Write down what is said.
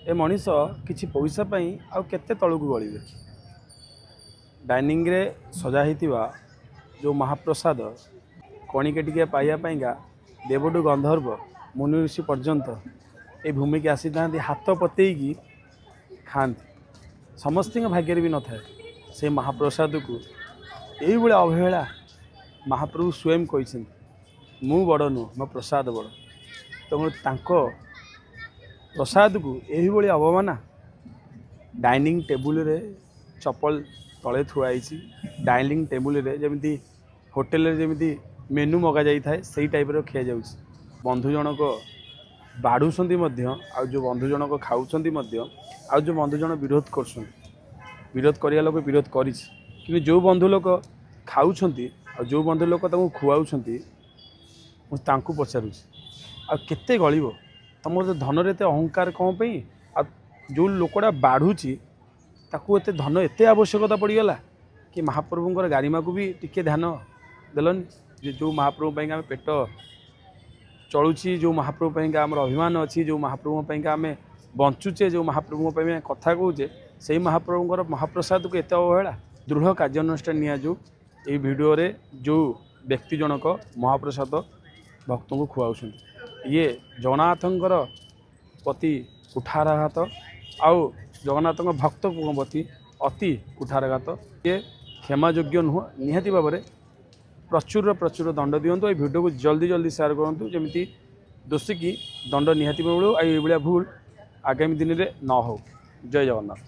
ଏ ମଣିଷ କିଛି ପଇସା ପାଇଁ ଆଉ କେତେ ତଳକୁ ଗଳିବେ? ଡାଇନିଂରେ ସଜା ହେଇଥିବା ଯେଉଁ ମହାପ୍ରସାଦ କଣିକେ ଟିକେ ପାଇବା ପାଇଁକା ଦେବଠୁ ଗନ୍ଧର୍ବ ମୁନି ଋଷି ପର୍ଯ୍ୟନ୍ତ ଏଇ ଭୂମିକି ଆସିଥାନ୍ତି, ହାତ ପତେଇକି ଖାଆନ୍ତି। ସମସ୍ତଙ୍କ ଭାଗ୍ୟରେ ବି ନଥାଏ ସେ ମହାପ୍ରସାଦକୁ ଏଇଭଳି ଅବହେଳା। ମହାପ୍ରଭୁ ସ୍ୱୟଂ କହିଛନ୍ତି, ମୁଁ ବଡ଼ ନୁହଁ, ମୋ ପ୍ରସାଦ ବଡ଼। ତେଣୁ ତାଙ୍କ ପ୍ରସାଦକୁ ଏହିଭଳି ଅବମାନନା। ଡାଇନିଂ ଟେବୁଲରେ ଚପଲ ତଳେ ଥୁଆ ହେଇଛି। ଡାଇନିଂ ଟେବୁଲରେ ଯେମିତି ହୋଟେଲରେ ଯେମିତି ମେନୁ ମଗାଯାଇଥାଏ, ସେଇ ଟାଇପ୍ର ଖିଆଯାଉଛି। ବନ୍ଧୁ ଜଣକ ବାଢ଼ୁଛନ୍ତି ମଧ୍ୟ, ଆଉ ଯେଉଁ ବନ୍ଧୁ ଜଣକ ଖାଉଛନ୍ତି ମଧ୍ୟ, ଆଉ ଯେଉଁ ବନ୍ଧୁ ଜଣ ବିରୋଧ କରୁଛନ୍ତି, ବିରୋଧ କରିବା ଲୋକ ବିରୋଧ କରିଛି, କିନ୍ତୁ ଯେଉଁ ବନ୍ଧୁ ଲୋକ ଖାଉଛନ୍ତି ଆଉ ଯେଉଁ ବନ୍ଧୁ ଲୋକ ତାଙ୍କୁ ଖୁଆଉଛନ୍ତି, ମୁଁ ତାଙ୍କୁ ପଚାରୁଛି, ଆଉ କେତେ ଗଳିବ? ତମର ତ ଧନରେ ଏତେ ଅହଙ୍କାର କ'ଣ ପାଇଁ? ଆଉ ଯେଉଁ ଲୋକଟା ବାଢ଼ୁଛି, ତାକୁ ଏତେ ଧନ ଏତେ ଆବଶ୍ୟକତା ପଡ଼ିଗଲା କି ମହାପ୍ରଭୁଙ୍କର ଗାରିମାକୁ ବି ଟିକେ ଧ୍ୟାନ ଦେଲନି? ଯେ ଯେଉଁ ମହାପ୍ରଭୁ ପାଇଁକା ଆମେ ପେଟ ଚଳୁଛି, ଯେଉଁ ମହାପ୍ରଭୁ ପାଇଁକା ଆମର ଅଭିମାନ ଅଛି, ଯେଉଁ ମହାପ୍ରଭୁଙ୍କ ପାଇଁକା ଆମେ ବଞ୍ଚୁଛେ, ଯେଉଁ ମହାପ୍ରଭୁଙ୍କ ପାଇଁ ଆମେ କଥା କହୁଛେ, ସେଇ ମହାପ୍ରଭୁଙ୍କର ମହାପ୍ରସାଦକୁ ଏତେ ଅବହେଳା। ଦୃଢ଼ କାର୍ଯ୍ୟାନୁଷ୍ଠାନ ନିଆଯାଉ ଏଇ ଭିଡ଼ିଓରେ ଯେଉଁ ବ୍ୟକ୍ତି ଜଣକ ମହାପ୍ରସାଦ ଭକ୍ତଙ୍କୁ ଖୁଆଉଛନ୍ତି। ଇଏ ଜଗନ୍ନାଥଙ୍କର ପ୍ରତି କୁଠାରାଘାତ ଆଉ ଜଗନ୍ନାଥଙ୍କ ଭକ୍ତଙ୍କ ପ୍ରତି ଅତି କୁଠାରାଘାତ। ଇଏ କ୍ଷମା ଯୋଗ୍ୟ ନୁହଁ। ନିହାତି ଭାବରେ ପ୍ରଚୁର ପ୍ରଚୁର ଦଣ୍ଡ ଦିଅନ୍ତୁ। ଏଇ ଭିଡ଼ିଓକୁ ଜଲ୍ଦି ଜଲ୍ଦି ସେୟାର କରନ୍ତୁ, ଯେମିତି ଦୋଷୀକି ଦଣ୍ଡ ନିହାତି ମିଳୁ ଆଉ ଏଇଭଳିଆ ଭୁଲ ଆଗାମୀ ଦିନରେ ନ ହେଉ। ଜୟ ଜଗନ୍ନାଥ।